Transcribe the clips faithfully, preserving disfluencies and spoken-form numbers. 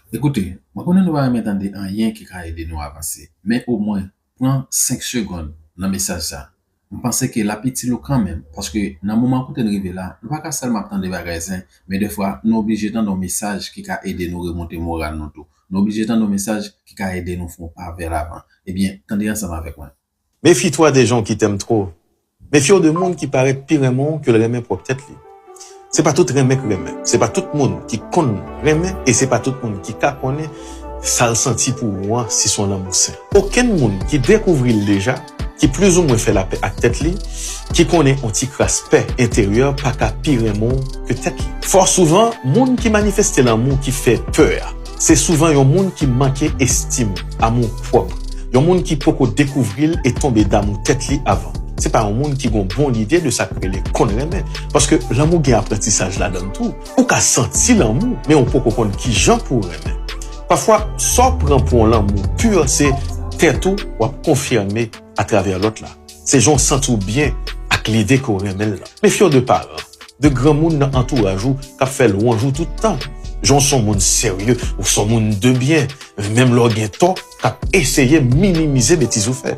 Ekoute, mwen konnen nou pa renmen tande anyen ki ka ede nou avanse, men omwen, pran senk segonn nan mesaj sa. M panse ke l ap itil ou kanmenm, paske nan moman kote n rive la, nou pa ka sèlman ap tande bagay zen, men defwa, nou oblije tande yon mesaj ki ka ede nou remonte moral nou tou. Nou oblije tande yon mesaj ki ka ede nou fè yon pa vè lavan. Ebyen, tande ansanm avèk mwen. Méfie-toi des gens qui t'aiment trop. Mefye w de moun ki parèt pi renmen w ke l renmen pwòp tèt li. Se pa tout renmen k renmen. Se pa tout moun ki konn renmen e se pa tout moun ki ka konnen sa l santi pou ou an si s on lanmou sen. Okenn moun ki dekouvri l deja, ki plizoumwen fè lapè ak tèt li, ki konnen on ti kras pè enteryè pa ka pi renmen w ke tèt li. Fò souvan, moun ki manifeste lanmou ki fè pè a, se souvan yon moun ki manke estim, amou pwòp, yon moun ki poko dekouvri l e tonbe damou tèt li avan. Se pa yon moun ki gon bon lide de sa k rele konn renmen, paske lanmou gen aprantisaj ladan l tou. Ou ka santi lanmou, men ou poko konn kijan pou w renmen. Pafwa, sa w pran pou yon lanmou pi se tèt ou w ap konfime atravè lòt la. Se jan w santi w byen ak lide ke w renmen l lan. Mefye w de paran, de granmoun nan antouraj ou k ap fè lwanj ou tout tan. Jan w s on moun serye, ou s on moun de byen, menm lè w gen tò, k ap eseye minimize betiz ou fè.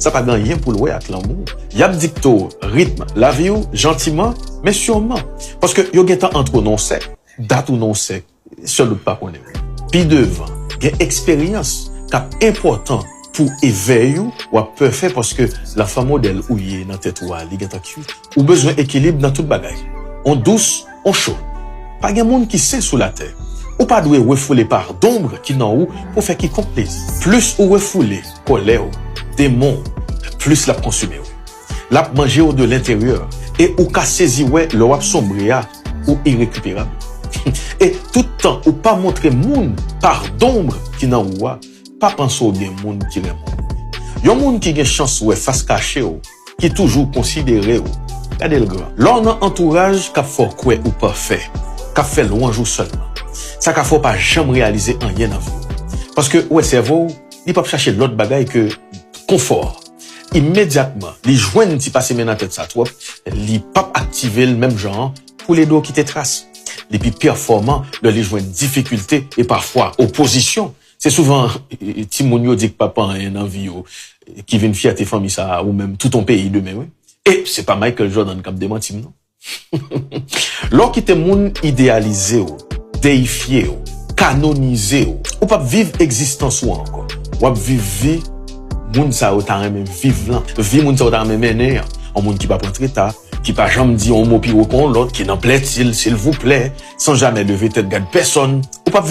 Sa pa gen anyen pou l wè ak lanmou. Y ap dikte w ritm lavi w jantiman, men siman. Paske yo gentan antre w nan yon sèk, dat ou nan yon sèk, sèl ou k pa konnen. Pi devan, gen eksperyans k ap enpòtan pou evèy ou w ap pè fè paske lanfan modèl ou ye nan tèt ou a, li gentan kwi. Ou bezwen ekilib nan tout bagay. On dous, on cho. Pa gen moun ki sen sou latè. Ou pa dwe refoule par donb ki nan ou pou fè kikonk plezi. Plis ou refoule kòlè w, demon w, plis l ap konsime w. L ap manje w de lenteryè e ou ka sezi wè lè w ap sonbre a, ou irekiperab. E tout tan ou pa montre moun par donb ki nan ou a, pa panse w gen moun ki renmen w. Yon moun ki gen chans wè fas kache w, ki toujou konsidere w. Gade l gran. Lè w nan antouraj k ap fè w kwè ou pafè, k ap fè lwanj ou sèlman, sa ka fè w pa janm reyalize anyen nan vi w. Paske ou wè sèvo w, li p ap chache lòt bagay ke konfò. Imedyatman, li jwenn ti pase men nan tèt sa twòp, li p ap aktive l menm jan an pou l ede w kite tras. Li pi pèfòman lè li jwenn difikilte e pafwa opozisyon. Se souvan timoun yo di k p ap anyen nan vi yo ki vin fyète fanmi sa a ou menm tout on peyi demen, wi. E se pa Michael Jordan k ap demanti m non. Lè w kite moun ideyalize w, deyifye w, kanonize w, ou p ap viv egzistans ou an ankò. W ap viv vi moun sa yo ta renmen viv lan, vi moun sa yo ta renmen mennen an. On moun ki p ap rantre ta, ki pa janm di on mo pi wo ke on lòt, ki nan plèti l, silvouplè, san jamè leve tèt gad pèsòn. Ou p ap